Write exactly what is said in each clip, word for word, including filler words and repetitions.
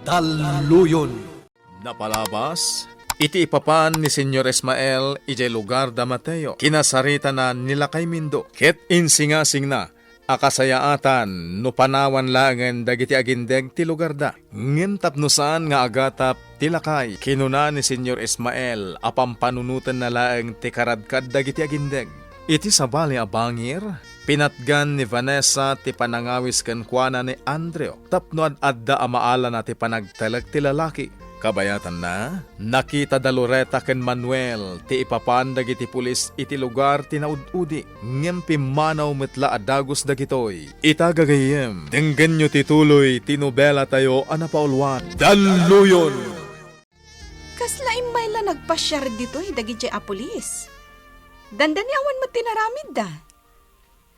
Talluyon. Napalabas iti ipapan ni Señor Ismael idiay lugar da Mateo, kinasaritana ni Lakay Mindo, ket insingasingna a kasayaatan no panawan laengen dagiti agindeg ti lugarda. Ngem tapno saan nga agatap ti lakay, kinuna ni Señor Ismael a pampanunotenna laeng ti karadkad dagiti agindeg. Iti sabali a bangir, pinatgan ni Vanessa ti panangawis kenkuana ni Andrew tapno ad-adda a maalana ti panagtalek ti lalaki. Kabayatanna, nakita da Loreta ken Manuel ti ipapan dagiti pulis iti lugar ti naud-udi, ngem pimmanaw met la a dagus dagitoy. Ita gagayyem, denggenyo ti tuloy ti nobelatayo a napauluan, Danluyon! Kasla immay la nagpasiar ditoy dagidiay a pulis. Dandani awan met ti naramidda.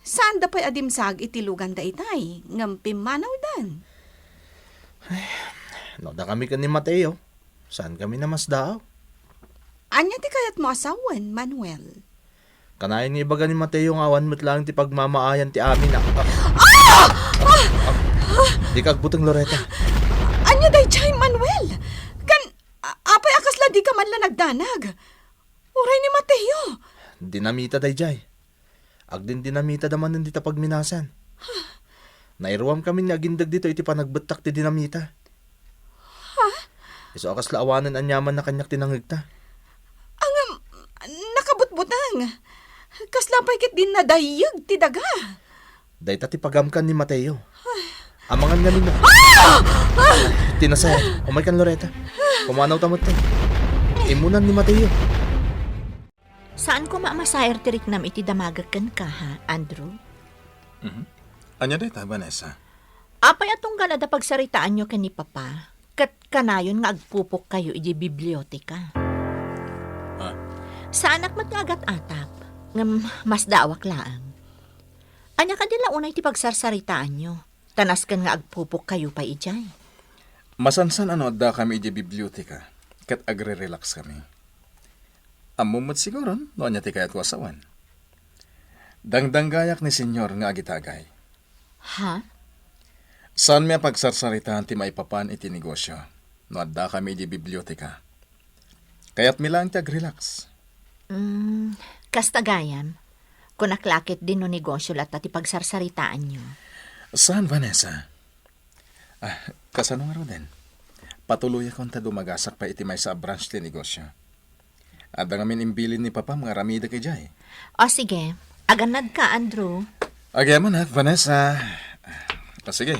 Saanda pay a dimsaag iti luganda itay, ngem pimmanawdan. Ay, no, dakami ken ni Mateo, saan kami namasdaaw? Ania ti kayatmo a sawen, Manuel? Kanayon nga ibaga ni Mateo nga awan met laeng ti pagmamaayan ti amin a, a, a, dika agbuteng, Loreta. Ania daydiay, Manuel? Kan, a-, apay a kasla dika man la nagdanag? Uray ni Mateo. Dinamita daydiay. Agdindinamitada manen dita pagminasan. Nairuamkamin nga agindeg ditoy iti panagbettak ti dinamita. Ha? Isu a kasla awanen aniamanna kaniak ti nangngegta. Ngem, nakabutbuteng. Kasla pay ket dinadayyeg ti daga. Dayta ti pagamkan ni Mateo. Amangan ngamin na. Ah! Ah! Ti nasayaat, umaykan, Loreta. Pumanawta metten. Immunan ni Mateo. Saan koma a masair ti riknam iti damagek kenka, ha, Andrew? Mhm. Ania dayta, Vanessa? Apay a tunggal adda pagsaritaanyo ken ni Papa, ket kanayon nga agpupokkayo idiay biblioteka? Ah. Saanak met nga agat-atap, ngem masdaawak laeng. Ania kadi la unay ti pagsarsaritaanyo, ta nasken nga agpupokkayo pay idiay? Masansan a no addakami idiay biblioteka, ket agre-relaxkami. Ammom met siguron no ania ti kayatko a sawen. Dangdanggayak ni Señor nga agitagay. Ha? Saanmi a pagsarsaritaan ti maipapan iti negosio no addakami idiay biblioteka. Kayatmi laeng ti agrelax. Mm, kasta gayam, kunak la ketdi no negosio latta ti pagsarsaritaanyo. Saan, Vanessa? Ah, kasano ngaruden? Patuloyakon ta dumagasak pay iti maysa a branch ti negosio. Adda ngamin imbilin ni Papam nga aramidek idiay. O, sige. Agannadka, Andrew. Agyamanak, Vanessa. O, sige.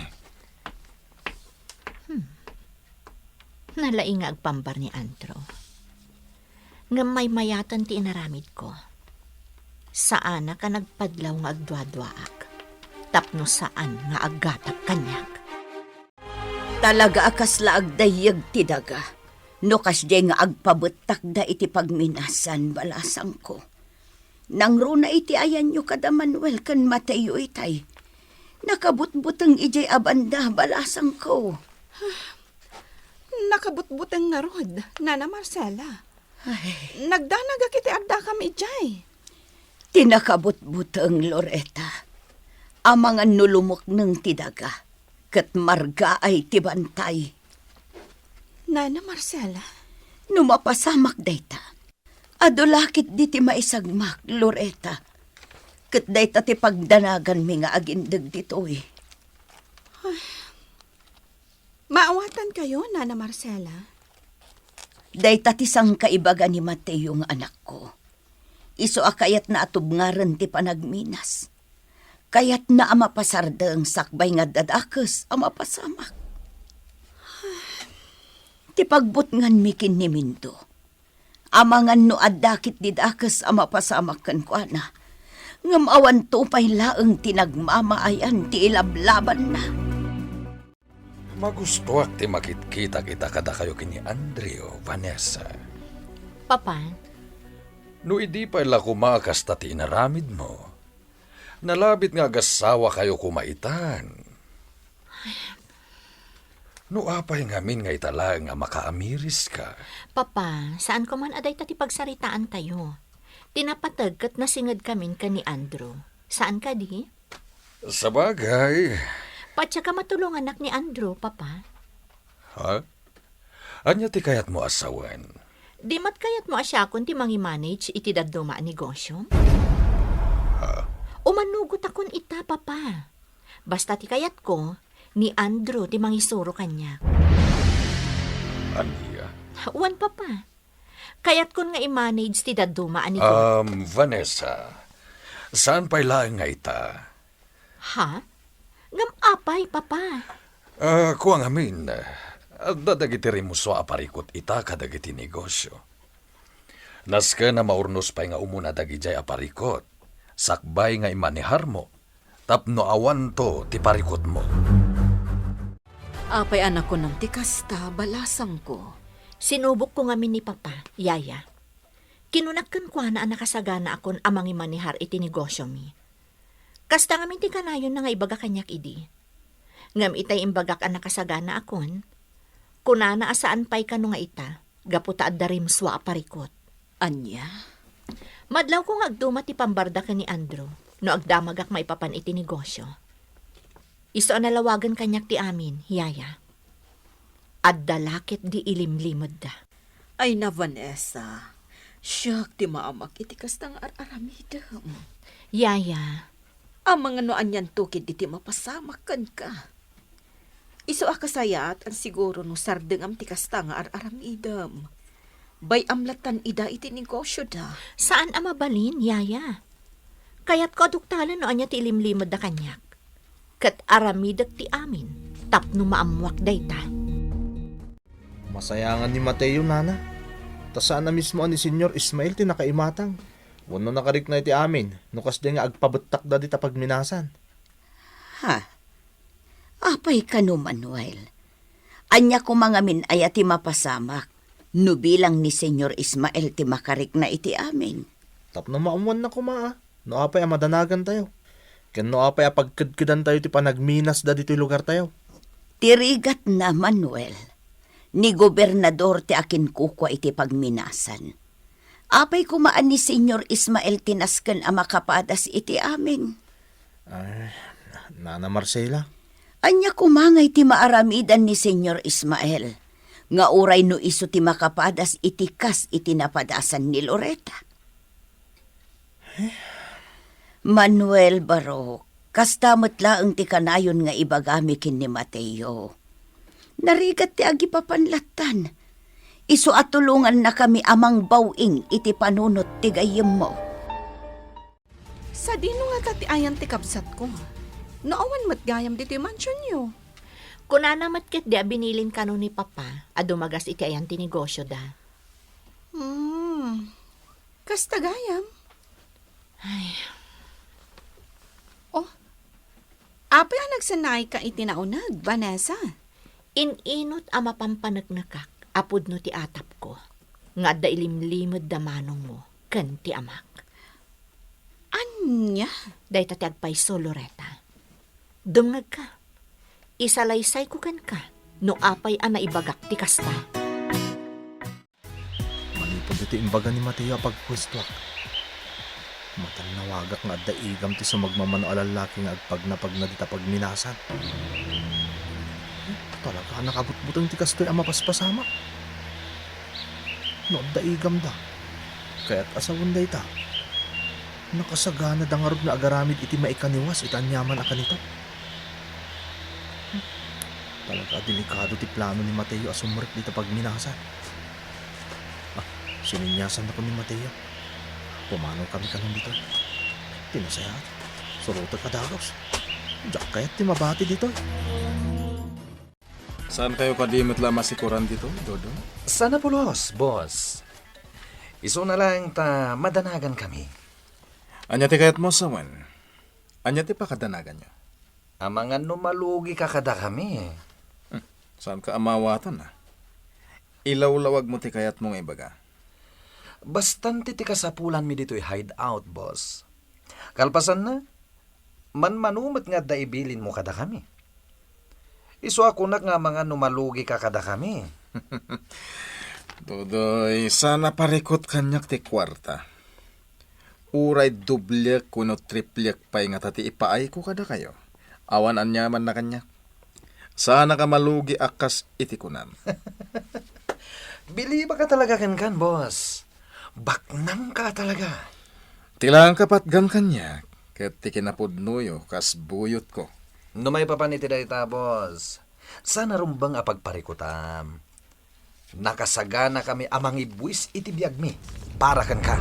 Hmm. Nalaing nga agpambar ni Andrew. Ngem maymayaten ti inaramidko. Saanak a nagpadlaw nga agduaduaak, tapno saan nga aggatap kaniak. Talaga a kasla agdayyeg ti daga, no kasdiay nga agpabettakda iti pagminasan, balasangko. Nangruna iti ayanyo kada Manuel ken Mateo itay. Nakabutbuteng idiay a banda, balasangko. Nakabutbuteng ngarud, Nana Marcela. Ay. Nagdanagak iti addakam idiay. Ti nakabutbuteng, Loreta, amangan no lumukneng ti daga, ket margaay ti bantay. Nana Marcela? No mapasamak dayta, adu la ketdi ti maisagmak, Loreta, ket dayta ti pagdanaganmi nga agindeg ditoy. Ay. Maawatankayo, Nana Marcela? Dayta ti sangkaibaga ni Mateo nga anakko. Isu a kayatna a tubngaren ti panagminas. Kayatna a mapasardeng sakbay nga adda dakes a mapasamak. Ti pagbutnganmi ken ni Mindo, amangan no adda ketdi dakes a mapasamak kenkuana, ngem awanto pay laeng ti nagmamaayan ti ilablabanna. Magustoak ti makitkitak ita kadakayo ken ni Andrew, Vanessa. Papa? No idi pay la koma a kasta ti inaramidmo, nalabit nga agassawakayo koma itan. No apay ngamin nga ita laeng a makaamiriska? Papa, saanko man a dayta ti pagsaritaantayo. Ti napateg ket nasingedkamin ken ni Andrew. Saan kadi? Sabagay. Patiek a matulonganak ni Andrew, Papa. Ha? Ania ti kayatmo a sawen? Di met kayatmo a siakon ti mangimanage iti dadduma a negosyo? Ha? Umannugotakon ita, Papa. Basta ti kayatko, ni Andrew ti mangisuro kaniak. Ania? Wen, Papa. Kayatkon nga i-manage ti dadduma a negosyo. Um, Vanessa, saan pay laeng nga ita? Ha? Ngem apay, Papa? Ah, kua ngamin, adda dagiti rimmusua a parikut ita kadagiti negosyo. Nasken a maurnos pay nga umuna dagidiay a parikut, sakbay nga imaneharmo, tapno awanto ti parikutmo. Apay a nakunam ti kasta, balasangko? Sinubokko ngamin ni Papa, Yaya. Kinunak kenkuana a nakasaganaakon a mangimanehar iti negosyomi. Kasta ngamin ti kanayonna nga ibaga kaniak idi. Ngem itay imbagak a nakasaganaakon, kunana a saan pay kano nga ita, gapu ta adda rimsua a parikut. Ania? Madlawko nga agduma ti pambarda ken ni Andrew no agdamagak maipapan iti negosyo. Isu a nalawagen kaniak ti amin, Yaya. Adda la ketdi ilimlimedda. Ay na, Vanessa, siak ti maamak iti kasta nga ar-aramidem. Yaya. Amangan no anianto ketdi ti mapasamak kenka. Isu a kasayaatan siguro no sardengam ti kasta nga ar-aramidem. Bay-am lattan ida iti negosyoda. Saan a mabalin, Yaya. Kayatko a duktalen no ania ti ilimlimedda kaniak. Ket aramidek ti amin tapno maammoak dayta. Masayangan ni Mateo, nana. Ta saan a mismo a ni Señor Ismael ti nakaimatang. Wenno nakarikna iti amin, no kasdi nga agpabettakda dita pagminasan. Ha? Apay kano, Manuel? Ania koma ngamin aya ti mapasamak no bilang ni Señor Ismael ti makarikna iti amin? Tapno maammoanna koma a no apay a madanagantayo, ken no apay a pagkedkedantayo ti panagminasda ditoy lugartayo. Ti rigatna, Manuel, ni gobernador ti akinkukua iti pagminasan. Apay koma a ni Señor Ismael ti nasken a makapadas iti amin? Ay, Nana Marcela. Ania koma ngay ti maaramidan ni Señor Ismael nga uray no isu ti makapadas iti kas iti napadasan ni Loreta? Manuel, barok, kasta met laeng ti kanayon nga ibagami ken ni Mateo. Narigat ti agipapan lattan. Isu a tulongannakami a mangbaw-ing iti panunot ti gayyemmo. Sadino ngata ti ayan ti kabsatko? No awan met gayam ditoy mansionyo. Kunana met ketdi a binilin kano ni Papa a dumagas iti ayan ti negosyoda. Hmm. Kasta gayam? Ay. Oh, apay a nagsennaayka iti nauneg, Vanessa? In-inut a mapampaneknekak a pudno ti atapko nga adda ilimlimedda manongmo ken ti amak. Ania? Dayta ti agpayso, Loreta. Dumngegka. Isalaysayko kenka no apay a naibagak ti kasta. Manipud iti imbaga ni Mateo a pagpuestoak, matannawagak nga adda igam ti sumagmamano a lallaki nga agpagnapagna dita pagminasan. Talaga a nakabutbuteng ti kastoy a mapaspasamak. No adda igamda, kayat a sawen dayta. Nakasaganada ngarud nga agaramid iti maikaniwas iti aniaman a kanito. Hmm. Talaga a delikado ti plano ni Mateo a sumrek dita pagminasan. Ah, sininyasanakon ni Mateo. Pumanongkami kanon ditoy. Ti nasayaat, surotek a dagus. Diak kayat ti mabati ditoy. Saankayo kadi met la a masikoran ditoy, Dodong? Sana pulos, boss. Isuna laeng ta madanagankami. Ania ti kayatmo, sawen? Ania ti pakadanaganyo? Amangan no malugika kadakami. Hmm, saanka a mawatan, a? Ilawlawagmo ti kayatmo nga ibaga. Bastan ti, ti kasapulanmi ditoy hideout, boss. Kalpasanna, manmano met nga adda ibilinmo kadakami. Isu a kunak nga amangan no malugika kadakami. Dodoy, saan a parikut kaniak ti kuarta. Uray doblek wenno triplek pay ngata ti ipaayko kadakayo. Awan aniamanna kaniak. Saannak a malugi a kas iti kunam. Bilibak a talaga kenkan, boss. Baknangka a talaga. Ti laeng kapatgan kaniak, ket ti kinapudnoyo kas buyotko. No maipapan iti dayta, boss, saan a rumbeng a pagparikutam. Nakasaganakami a mangibuis iti biagmi para kenka.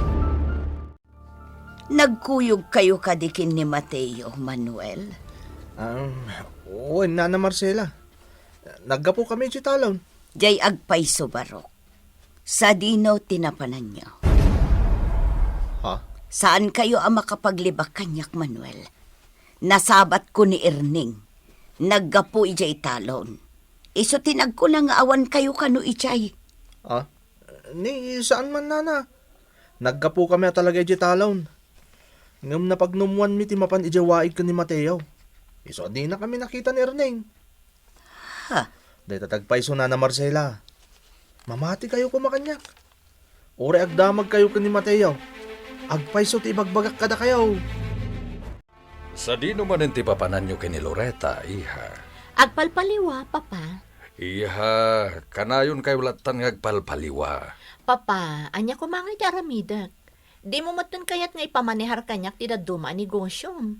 Nagkuyogkayo kadi ken ni Mateo, Manuel? Um, wen, Nana Marcela. Naggapokami idiay talon. Diay agpayso, Barok. Sadino ti napananyo? Ha? Saankayo a makapaglibak kaniak, Manuel. Nasabatko ni Erning. Naggapu idiay talon. Isu ti nagkuna nga awankayo kano idiay. Ah? Ni, saan man, Nana. Naggapokami a talaga idiay talon. Ngem napagnummoanmi ti mapan idiay waig ken ni Mateo. Isu a dinakami nakita ni Erning. Ha? Dayta ti agpayso, Nana Marcela. Mamatikayo koma kaniak. Uray agdamagkayo ken ni Mateo, agpayso ti ibagbagak kadakayo. Sadino manen ti papananyo ken ni Loreta, iha? Agpalpaliwa, Papa. Iha, kanayonkayo lattan nga agpalpaliwa. Papa, ania koma ngay ti aramidek? Dimo metten kayat nga ipamanehar kaniak ti dadduma a negosyom.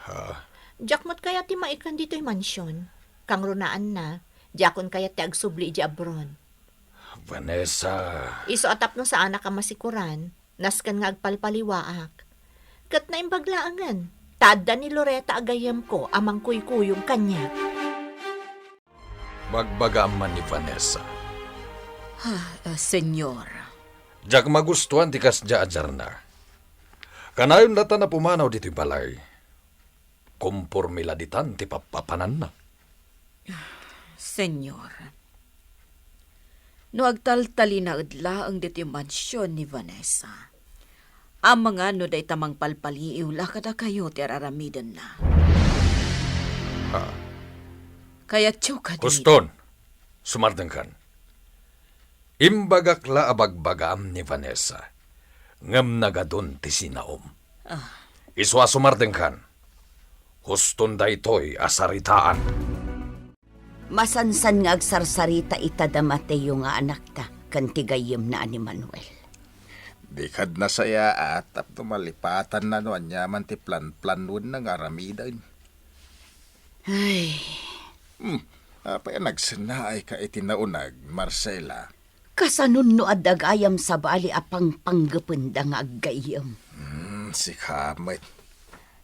Ha? Diak met kayat ti maikan ditoy mansion. Kangrunaanna, diakon kayat ti agsubli idiay abroad. Vanessa. Isu a tapno saanak a masikoran, nasken nga agpalpaliwaak. Ket naimbag laengen, ta adda ni Loreta a gayyemko a mangkuykuyog kaniak. Bagbagaam man ni Vanessa. Ah, ah, Senyor. Diak magustuan ti kasdiay a diarna. Kanayon lattan a pumanaw ditoy balay. Komporme la ditan ti pappapananna. Senyor, no agtaltalinaed laeng ditoy mansion ni Vanessa, amangan no dayta mangpalpaliiw la kadakayo ti ar-aramidenna. Ha? Kayatyo kadi? Huston, sumardengkan. Imbagak la a bagbagaam ni Vanessa, ngem nagadun ti sinaom. Ah. Isu a sumardengkan, huston daytoy a saritaan. Masansan nga agsarsarita ita da Mateo nga anakta ken ti gayyemna a ni Manuel. Dikad nasayaat tapno malipatanna no aniaman ti planplanenna nga aramiden. Ay. Hmm, apay a nagsennaayka iti nauneg, Marcela? Kasanon no adda gayam sabali a pangpanggependa nga aggayyem? Hmm, sika met.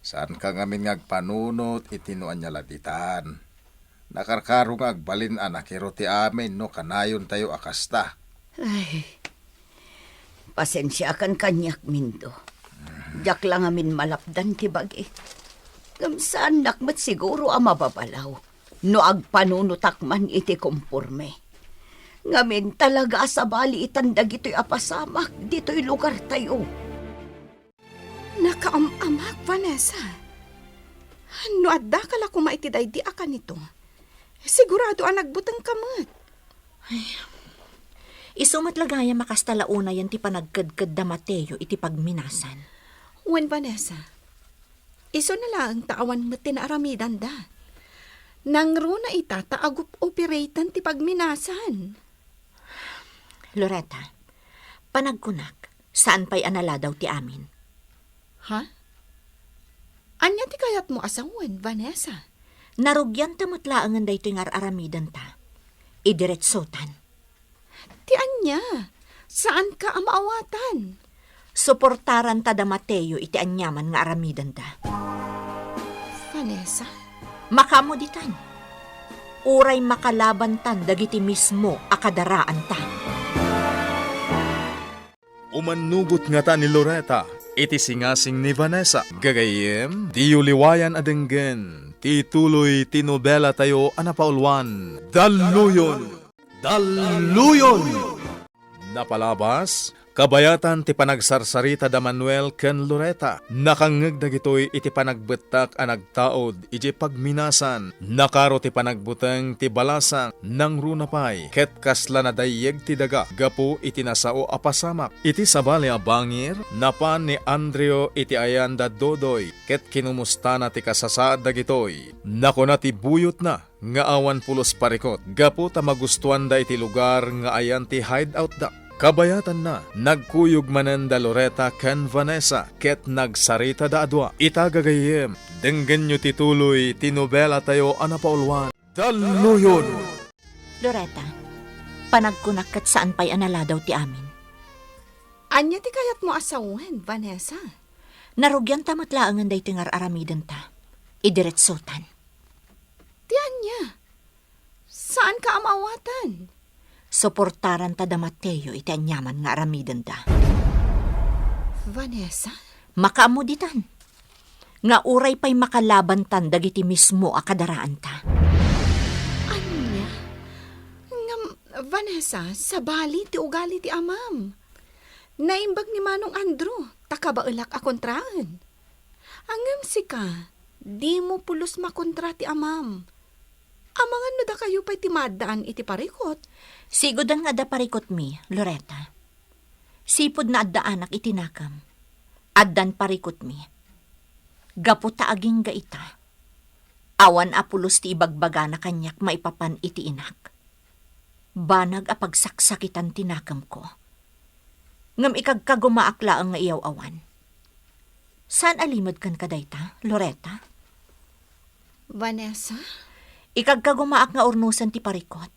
Saanka ngamin nga agpanunot iti no ania la ditan. Nakarkaro nga agbalin a nakiro ti amin no kanayontayo a kasta. Ay, pasensiakan kaniak, Mindo. Diak la ngamin malapdan ti bagi. Ngem saannak met siguro a mababalaw no agpanunotak man iti komporme. Ngamin, talaga a sabali itan dagitoy a pasamak ditoy lugartayo. Nakaam-amak, Vanessa. No addaka la koma iti daydi a kanito, sigurado a nagbutengka met. Ay, isu met la gayam a kasta la unayen ti panagkedked da Mateo iti pagminasan. Wen, Vanessa, isuna laeng ta awan met ti naaramidanda. Nangruna ita ta agup-operaten ti pagminasan. Loretta, panagkunak, saan pay a naladaw ti amin. Ha? Ania ti kayatmo a sawen, Vanessa? Narugianta met laengen daytoy nga ar-aramidenta. Idiretsotan. Ti ania? Saanka a maawatan? Suportaranta da Mateo iti aniaman nga aramidenta. Vanessa? Makaammo ditan. Uray makalabantan dagiti mismo a kadaraanta. Umannugot ngata ni Loretta iti singasing ni Vanessa. Gagayyem, diyo liwayan a denggen ti tuloy ti nobelatayo a napauluan, Dalluyon. Dalluyon! Napalabas, Kabayatan ti panagsarsarita da Manuel ken Loreta, nakangngeg dagitoy iti panagbettak a nagtaud idiay pagminasan. Nakaro ti panagbuteng ti balasang, nangruna pay, ket kasla nadayyeg ti daga gapu iti nasao a pasamak. Iti sabali a bangir, napan ni Andreo iti ayan da Dodoy, ket kinumustana ti kasasaad dagitoy. Nakuna ti buyotna nga awan pulos parikot gapu ta magustuanda iti lugar nga ayan ti hideout da. Kabayatanna, nagkuyog manen da Loreta ken Vanessa ket nagsaritada a dua. Ita gagayyem, denggenyo ti tuloy ti nobelatayo a napauluan. Dalluyon! Loreta, panagkunak ket saan pay a naladaw ti amin. Ania ti kayatmo a sawen, Vanessa? Narugianta met laengen daytoy nga ar-aramidenta. Idiretsotan. Ti ania? Saanka a maawatan? Suportaranta da Mateo iti aniaman nga aramidenda. Vanessa? Makaammo ditan. Nga uray pay makalabantan dagiti mismo a kadaraanta. Ania? Ngem, Vanessa, sabali ti ugali ti amam. Naimbag ni Manong Andrew, ta kabaelak a kontraen. Ngem sika, dimo pulos makontra ti amam. Amangan no dakayo pay ti maaddaan iti parikot. Sigodan nga adda parikotmi, Loreta. Sipud naaddaanak iti nakem. Addan parikotmi. Gapu ta agingga ita, awan a pulos ti ibagbagana kaniak maipapan iti inak. Banag a pagsaksakitan ti nakemko. Ngem ikagkagumaak laeng nga iyaw-awan. Saan a limed kenka dayta, Loreta? Vanessa? Ikagkagumaak nga urnosen ti parikot.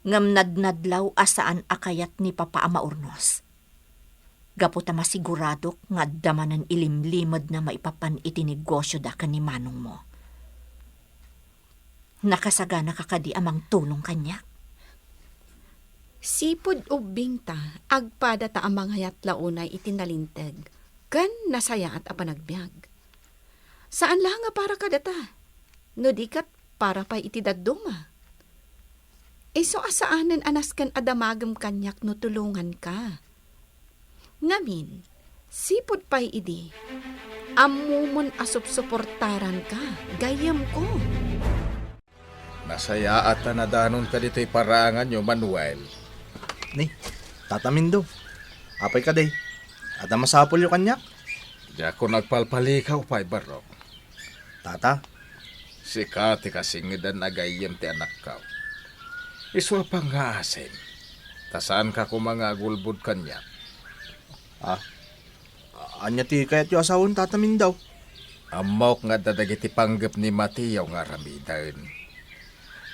Ngem nadnadlaw a saan a kayat ni Papa a maurnos. Gapu ta masiguradok nga adda manen ilimlimedna maipapan iti negosioda ken ni manongmo. Nakasaganaka kadi a mangtulong kaniak? Sipud ubbingta, agpadata a mangayat la unay iti nalinteg ken nasayaat a panagbiag. Saan la nga para kadata, no di ket para pay iti dadduma. Isu a saanen a nasken a damagem kaniak no tulonganka. Ngamin, sipud pay idi, ammomon a supsuportaranka, gayyemko. Nasayaat a nadanonka ditoy paraanganyo, Manuel. Ni, Tata Mindo, apay kadi? Adda masapulyo kaniak? Diakon agpalpalikaw pay, Barok. Tata? Sika ti kasingedan a gayyem ti anakko. Isu a pangngaasim, ta saanka koma nga agulbod kaniak. Ah, ania ti kayatyo a sawen, Tata Mindao? Ammok nga adda dagiti panggep ni Mateo nga aramiden.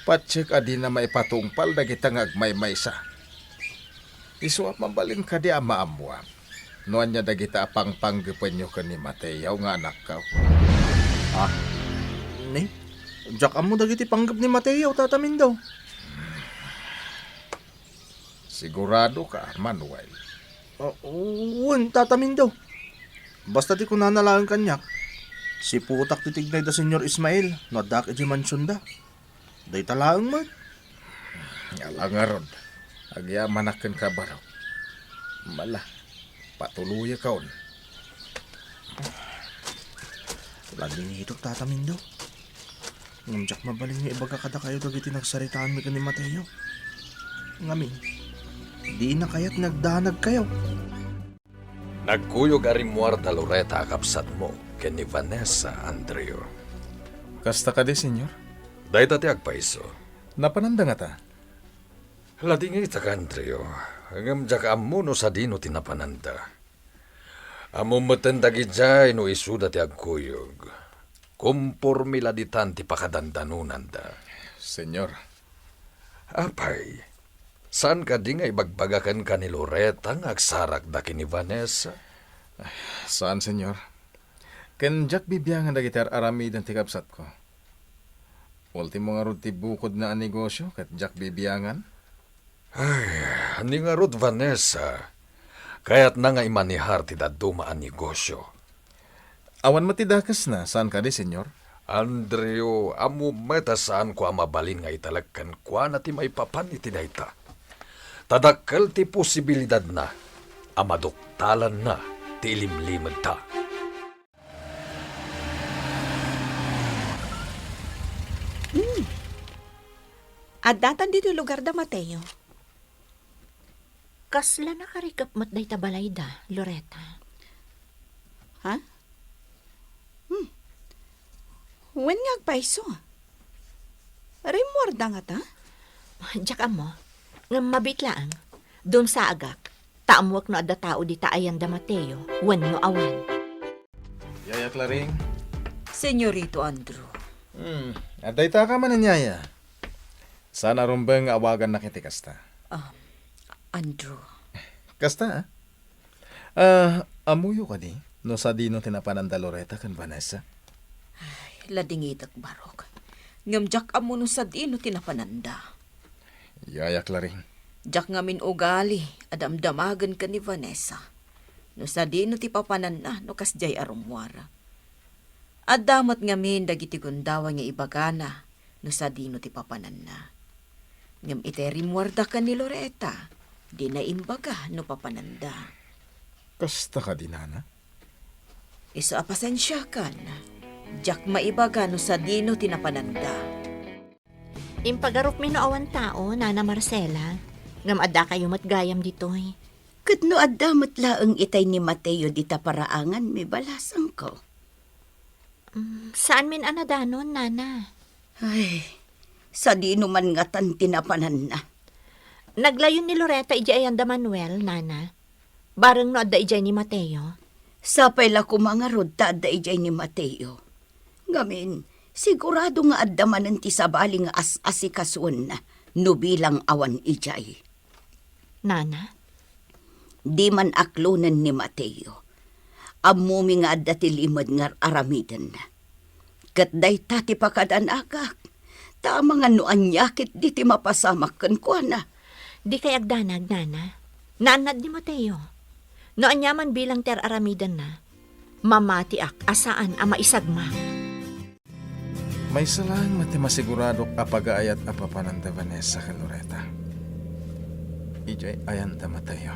Patiek a dina maipatungpal dagita nga agmaymaysa. Isu a mabalin kadi a maammoak no ania dagita a pangpanggepenyo ken ni Mateo nga anakko? Ah, ni? Diak ammo dagiti panggep ni Mateo, Tata Mindao. Siguradoka, Manuel? Ah, wen, Tata Mindao. Basta ti kunana laeng kaniak, siputak ti tignay da Señor Ismael no addaak idiay mansionda. Dayta laeng met. Ala ngarud, agyamanak kenka, Barok. Mala, patuloyakon. Ladingitok, Tata Mindao. Ngem diak mabalin nga ibaga kadakayo dagiti nagsaritaanmi ken ni Mateo. Ngamin, dina kayat nga agdanagkayo. Nagkuyog a rimmuar da Loreta a kabsatmo ken ni Vanessa, Andrew. Kasta kadi, Señor? Dayta ti agpayso. Napananda ngata? Ladingitak, Andrew, ngem diak ammo no sadino ti napananda. Ammom metten dagidiay no isuda ti agkuyog. Komporme la ditan ti pakadandanonanda. Señor. Apay, saan kadi nga ibagbaga kenka ni Loreta nga agsarakda ken ni Vanessa? Saan, Señor. Ken diak bibiangan dagiti ar-aramiden ti kabsatko. Ultimo ngarud ti bukodna a negosio ket diak bibiangan. Ay, ni ngarud, Vanessa, kayatna nga imanehar ti dadduma a negosio. Awan met ti dakesna, saan kadi, Señor? Andrew, ammom met a saanko a mabalin nga italek kenkuana ti maipapan iti dayta. Ta dakkel ti posibilidadna a maduktalanna ti ilimlimedta. Hmm. Addatan ditoy lugar da Mateo. Kasla nakarikep met dayta balayda, Loretta? Ha? Hmm. Wen nga agpayso. Rimmuarda ngata? Diak ammo. Ngem mabiit laeng. Dumsaagak. Ta ammoek no adda tao dita ayan da Mateo, wenno awan. Yaya Claring? Senyorito Andrew. Hmm, adda ita ka manen, yaya. Saan a rumbeng nga awagannak iti kasta. Ah, Andrew. Kasta, ah? Ah, ammoyo kadi no sadino ti napananda Loretta ken Vanessa? Ay, ladingitek, barok. Ngem diak ammo no sadino ti napananda. Yaya Claring. Diak ngamin ugali a damdamagen ken ni Vanessa no sadino ti papananna no kasdiay a rummuar. Adda met ngamin dagiti gundaway nga ibagana no sadino ti papananna. Ngem itay rimmuarda ken ni Loretta, dina imbaga no papananda. Kasta kadi, nana? Isu a pasensiakan, diak maibaga no sadino ti napananda. Impagarupmi no awan tao, Nana Marcela, ngem addakayo met gayam ditoy. Ket no adda met laeng itay ni Mateo dita paraanganmi, balasangko. Mm, saanmin a nadanon, Nana. Ay, sadino man ngatan ti napananna? Naglayon ni Loretta idiay ayan da Manuel, Nana. Bareng no adda idiay ni Mateo. Sapay la koma ngarud ta adda idiay ni Mateo. Ngamin, sigurado nga adda manen ti sabali nga as-asikasuenna no bilang awan idiay. Nana? Di man aklonen ni Mateo. Ammomi nga adda ti limed nga ar-aramidenna. Ket dayta ti pakadanagak, ta amangan no ania ketdi ti mapasamak kenkuana. Dikay agdanag, Nana. Naannad ni Mateo. No ania man bilang ti ar-aramidenna, mamatiak a saan a maisagmak. Maysa laeng met ti masiguradok a pagaayat a papanan da Vanessa ken Loretta. Idiay ayan da Mateo.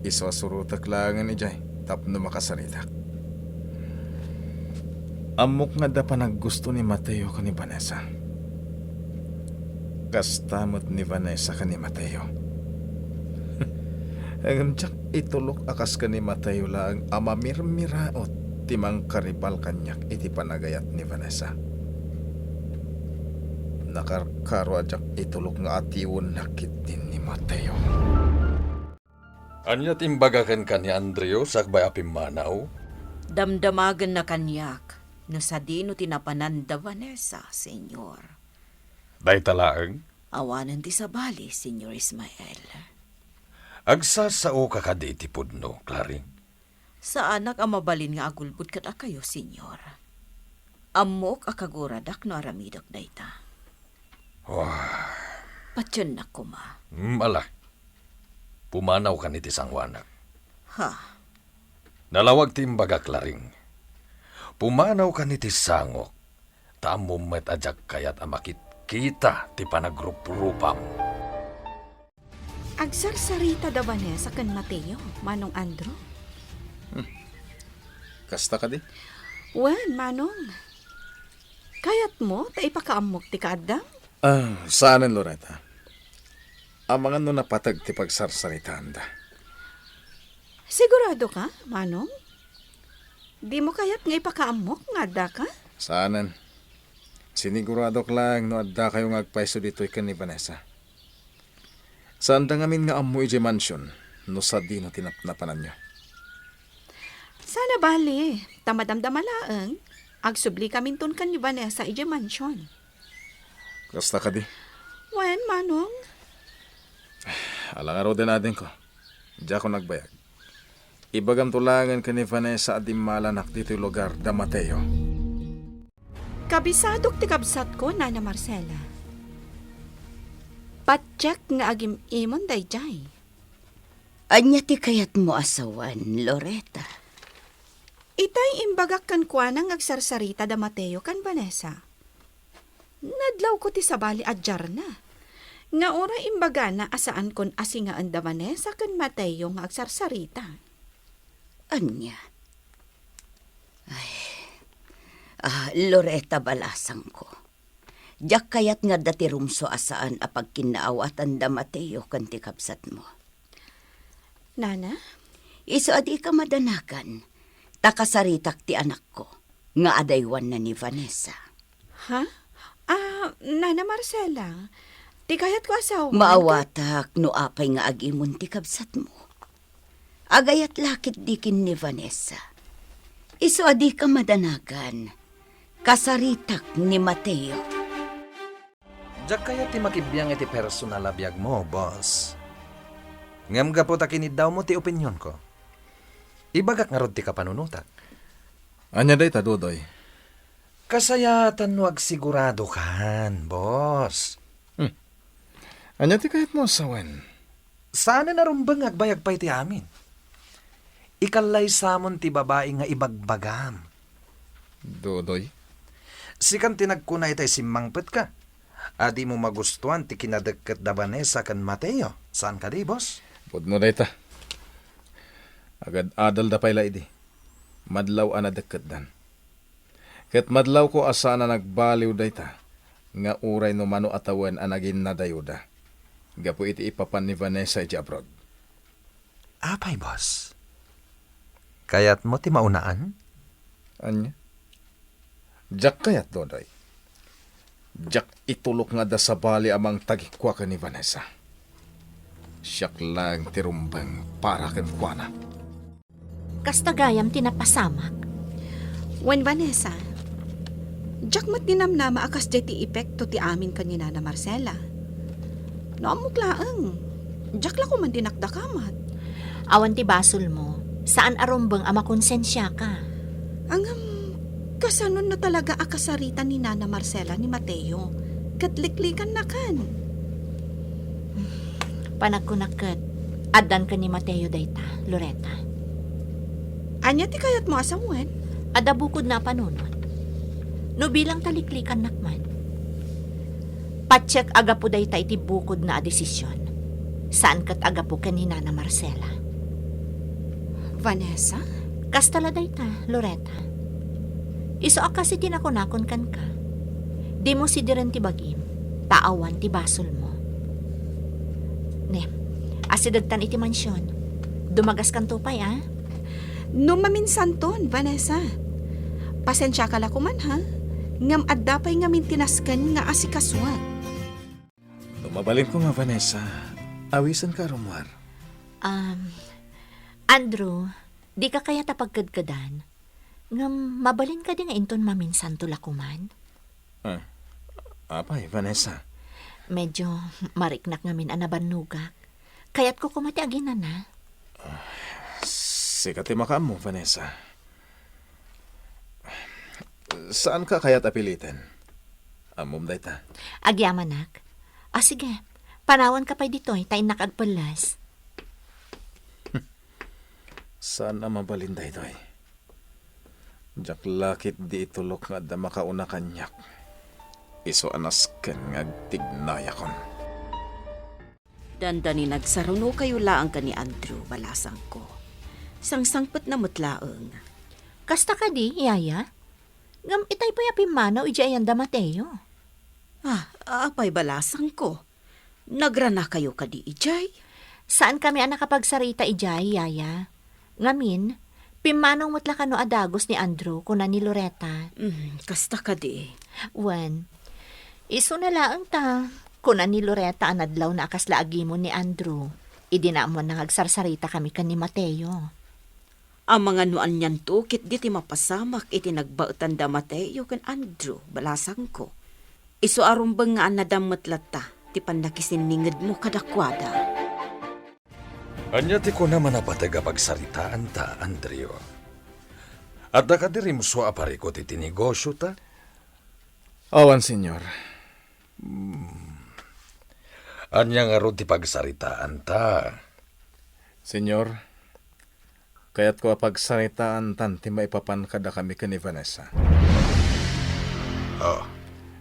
Isu a surotek laengen idiay tapno makasaritak. Ammok nga adda panaggusto ni Mateo ken ni Vanessa. Kasta met ni Vanessa ken ni Mateo. Ngem diak itulok a kas ken ni Mateo laeng a mamirmiraot ti mangkaribal kaniak iti panagayat ni Vanessa. Nakarkaro a diak itulok nga atiwennak ketdin ni Mateo. Ania ti imbaga kenka ni Andrew sakbay a pimmanaw? Damdamagenna kaniak no sadino ti napanan da Vanessa, Señor. Dayta laeng? Awanen ti sabali, Señor Ismael. Agsasaoka kadi iti pudno, Claring? Saanak a mabalin nga agulbod kadakayo, Señor. Ammok a kaguradak no aramidek dayta. Wah. Patiennak koma. Mm, ala. Pumanawkan iti sangoanak. Ha? Nalawag ti imbagak, Claring. Pumanawkan iti sangok, ta ammom met a diak kayat a makitkita ti panagruprupam. Agsarsarita da Vanessa ken Mateo, Manong Andrew. Hmm. Kasta kadi? Wen, Manong. Kayatmo ta ipakaammok ti kaaddam? Ah, saanen, Loretta. Amangan no napateg ti pagsarsaritaanda. Sigurado ka, Manong? Dimo kayat nga ipakaammok nga adda ka? Saanen. Siniguradok laeng no adda kayo nga agpayso ditoy ken ni Vanessa. Saanda ngamin nga ammo idiay mansion no sadino ti napnapananyo. Saan a bali, ta madamdama laeng, agsubli kaminton ken ni Vanessa idiay mansion. Kasta kadi? Wen, Manong. Ala ngaruden, adingko. Diakon agbayag. Ibagamto laengen ken ni Vanessa a dimmalanak ditoy lugar da Mateo. Kabisadok ti kabsatko, Nana Marcela. Patiek nga agim-imon daydiay. Ania ti kayatmo a sawen, Loretta? Itay imbagak kenkuana nga agsarsarita da Mateo ken Vanessa. Nadlawko ti sabali a diarna. Nga uray imbagana a saankon a singaen da Vanessa ken Mateo nga agsarsarita. Ania? Ay, ah, Loretta, balasangko. Diak kayat nga adda ti rumsua a saan a pagkinnaawatan da Mateo ken ti kabsatmo. Nana? Isu a dika madanagan, ta kasaritak ti anakko nga adaywanna ni Vanessa. Ha? Ah, Nana Marcela, ti kayatko a sawen. Maawatak no apay nga agimon ti kabsatmo. Agayat la ketdi ken ni Vanessa. Isu a dika madanagan, kasaritak ni Mateo. Diak kayat ti makibiang iti personal a biagmo, boss. Ngem gapu ta kiniddawmo ti opinionko, ibagak ngarud ti kapanunotak. Ania dayta, Dodoy? Kasayaatan no agsiguradokan, boss. Hmm. Ania ti kayatmo a sawen? Saanen a rumbeng nga agbayag pay ti amin. Ikallaysam ti babai nga ibagbagam. Dodoy? Sikan ti nagkuna itay simmangpetka a dimo magustuan ti kinadekket da Vanessa ken Mateo. Saan kadi, boss? Pudno dayta. Agad-adalda pay la idi. Madlaw a nadekketdan. Ket madlawko a saan a nagbaliw dayta, nga uray no mano a tawen a naginnadayoda, gapu iti ipapan ni Vanessa iti abroad. Apay, boss? Kayatmo ti maunaan? Ania? Diak kayat, Dodoy. Diak itulok nga adda sabali a mangtagikua ken ni Vanessa. Siak laeng ti rumbeng para kenkuana. Kasta gayam ti napasamak. Wen, Vanessa, diak met dinamnama a kasdiay ti epekto ti amin ken ni Nana Marcela. No ammok laeng, diak la koma dinakdakamat. Awan ti basolmo, saan a rumbeng a makonsensiaka. Ngem, kasano no talaga a kasarita ni Nana Marcela ni Mateo, ket liklikannakan? Panagkunak ket, addan ken ni Mateo dayta, Loretta. Ania ti kayatmo a sawen? Adda bukodna a panunot. No bilang ta liklikannak man. Patiek a gapu dayta iti bukodna a desisyon. Saan ket a gapu ken ni Nana Marcela. Vanessa? Kasta la dayta, Loretta. Isu a kas iti nakunakon kenka. Dimo sidiren ti bagim, ta awan ti basolmo. Ne, asidegtan iti mansion. Dumagaskanto pay, a? No maminsanton, Vanessa. Pasensiaka la koman, ha? Ngem adda pay ngamin ti nasken nga asikasuak. No mabalinko nga, Vanessa, awisenka a rummuar. Um, Andrew, dika kayat a pagkedkedan? Ngem mabalin kadi nga inton maminsanto la koman? Ah, apay, Vanessa? Medyo mariknak ngamin a nabannogak. Kayatko koma ti aginana. Ah, sika ti makaammo, Vanessa. Saanka kayat a piliten? Ammom dayta. Agyamanak. Ah, sige. Panawanka pay ditoy, ta innak agpelles. Saan a mabalin daytoy. Diak la ketdi itulok nga adda makauna kaniak. Isu a nasken nga agtignayakon. Dandani nagsarunokayo laeng ken ni Andrew, balasangko. Sangsangpetna met laeng. Kasta kadi, Yaya? Ngem itay pay a pimmanaw idiay ayan da Mateo. Ah, apay, balasangko? Nagranakayo kadi idiay? Saankami a nakapagsarita idiay, Yaya. Ngamin, pimmanaw met la kano a dagus ni Andrew, kuna ni Loretta. Mm, kasta kadi. Wen, isuna laeng ta, kuna ni Loretta a nadlawna a kasla agimon ni Andrew, idi naammoanna nga agsarsaritakami ken ni Mateo. Amangan no anianto ketdi ti mapasamak iti nagbaetan da Mateo ken Andrew, balasangko. Isu a rumbeng nga annadam met latta ti pannakisinningedmo kadakuada. Ania ti kunam a napateg a pagsaritaanta, Andrew? Adda kadi rimsua a parikut iti negosiota? Awan, Señor. Hmm. Ania ngarud ti pagsaritaanta? Señor, kayatko a pagsaritaantan ti maipapan kadakami ken ni Vanessa. Oh.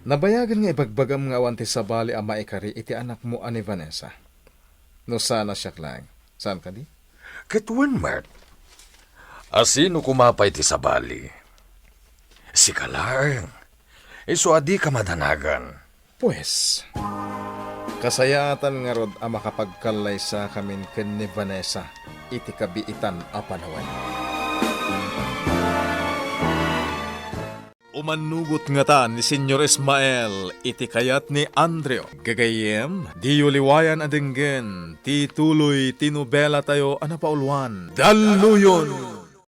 Nabayagen nga ibagbagam nga awan ti sabali a maikari iti anakmo a ni Vanessa. No saan a siak laeng. Saan kadi? Ket wen met. A sino koma pay ti sabali? Sika laeng. Isu a dika madanagan. Pues, kasayaatan ngarud a makapagkallaysakamin ken ni Vanessa iti kabiitan a panawen. Umannugot ngata ni Señor Ismael iti kayat ni Andrew. Gagayyem, diyo liwayan a denggen ti tuloy ti nobelatayo a napauluan, Dalluyon!